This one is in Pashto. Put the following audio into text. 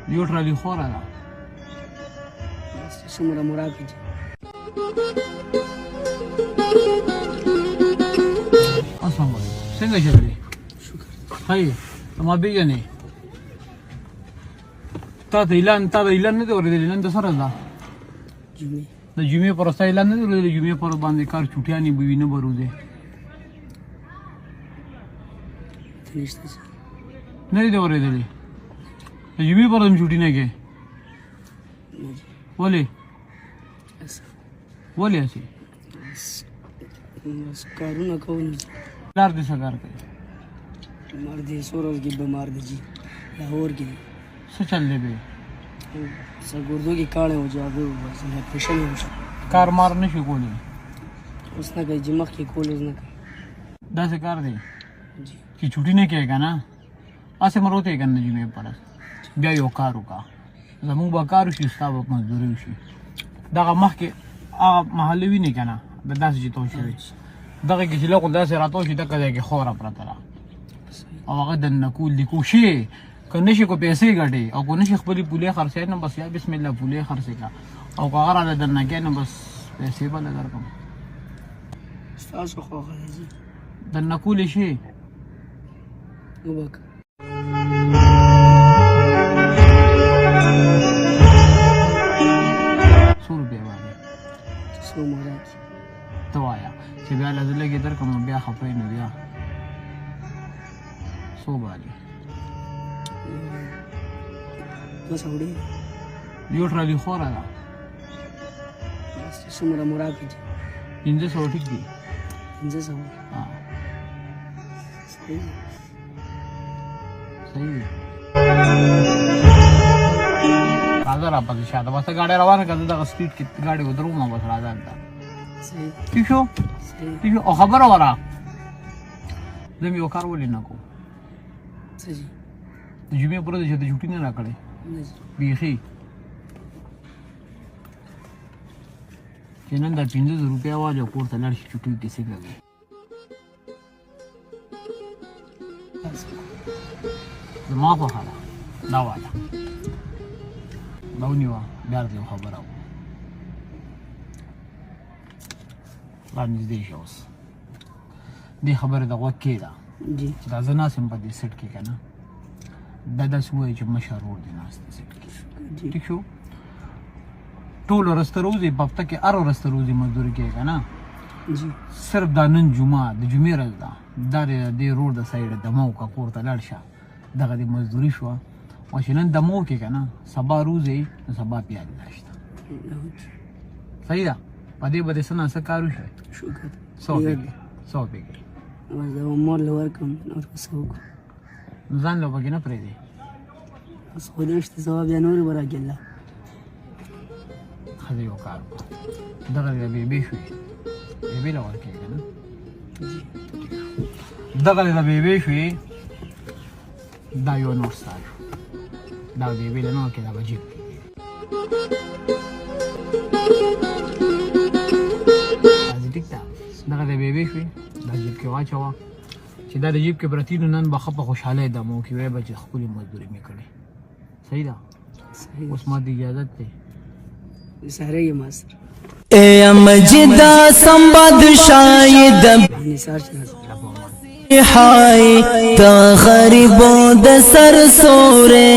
یو ټرالي خوره ده. بس چې څومره مو راکړي جي. السلام علیکم، څنګه چل دی؟ شکر. ښه یې؟ ته ما پېژنې؟ تا ته اعلان، تا ته اعلان نه دی اورېدلی؟ نن د څه ورځ ده؟ جمعې. د جمعې پر ورځ تا اعلان نه دی اورېدلی؟ جمعې پر ورځ باندې کار چوټیانې به وي، نه به روځې. ته نشته چې. نه دی اورېدلی؟ د جمعې پر ورځ هم چوټي نه کوې؟ نه جي. ولې؟ بس. ولې هسې؟ بس کارونه کوو نو جي. پلار دې څه کار کوي؟ مار دې څو ورځې کې بیمار دی جي، لاهور کې دی. څه چل دی بې؟ څه ګردو کې کاڼی و چې هغه بس اپرېشن یې وشو. کار مار نه شي کولی؟ اوس نه کوي چې، مخکې کول، اوس نه کوي. داسې کار دی جي چې چوټي نه کوې که نه، هسې مروتې که نه، د جمعې پر ورځ بیا یو کار وکړه، زموږ به کار وشي، ستا به مزدوري وشي. دغه مخکې هغه محله وینې که نه، د داسې چې تو شوی دغه کې چې لږ داسې راتو شي، دغه ځای کې خوره پرته ده او هغه دننه کول دي. کوشې که نه شي کو پیسې ګټې او که نه شي خپلې پولې خرڅوې، نو بس یا بسم الله پولې خرڅې کړه، او که هغه راله دننه کوې نو بس پیسې به له درکړم. ستاسو خوښه ده جي. دننه کولی شي؟ وبکه. څو روپۍ باندې؟ څو مو راکړي. ته وایه چې بیا له زه لږې درکړم او بیا خفه یې، نو بیا څو باندې؟ 200 ډېر. یو ټرالي خوره ده. بس چې څومره مو راکړي جي. 500 ټیک دي؟ 500. ها. صحیح. صحیح دی. راځه راپسې شاته، بس ګاډی روانه کړه، زه دغه سټریټ کې ګاډی ودروم، بس راځه هلته. صحیح. ټیک شو؟ صحیح. ټیک شو. او خبره وره، زه مې یو کار ولې نه کوم؟ څه جي؟ د جمعې پر ورځ چې د چوټي نه راکړې؟ نه جي. بیخي چې نن دا 5000 روپۍ والې او کور ته لاړ شي، چوټي کې څه کوي؟ زما خوښه ده. دا واله، دا ونیوه. بیا درته یو خبره وکړم، را نږدې شه. اوس دې خبرې ته غوږ کېږده جي. چې دا زه ناست یم په دې سیټ کې که نه، دا داسې ووایي چې مشر ورور دې ناست دی سیټ کې. جي. ټیک شو؟ ټول ورځ ته روځې، په هفته کې هره ورځ ته روځې مزدوري کوې که نه؟ جي. صرف دا نن جمعه، د جمعې ورځ ده، دا د دې روډ د سایډه دمه وکړه، کور ته لاړ شه. دغه دې مزدوري شوه، او چې نن دمه وکړې که نه، سبا روځې، نو سبا بیا الله شته. صحیح ده؟ په دې به دې څه نا څه کار وشي. شکر. څه وپې کوې؟ څه وپې کوې؟ بس دا مور له ورکړم، نور به څه وکړم؟ نو ځان له پکې نه پرېږدې؟ اوس خو نشته، ځواب بیا نورې به راکړي الله. ښځې یو کار وکړه، دغه دې د بیبې شوې، بیبې له ورکوې که نه؟ جي. دغه دې د بیبې شوې، دا یو نوټ ستا شو، دا بیبې له نه ورکوې، دا به جیب کې. راځي، ټیک ده؟ دغه د بیبې شوې، دا جیب کې واچوه. چې دا د جیب کې پرتې، نو نن به ښه په خوشحالۍ دمه وکړي، وایي به چې ښکلې مزدوري مې کړې. صحیح ده؟ صحیح. اوس ما ته اجازت دی؟ سره یې ما سره. اے مجدا سمبد شاید نثار چې ہائے تا غریبوں د سر سورے.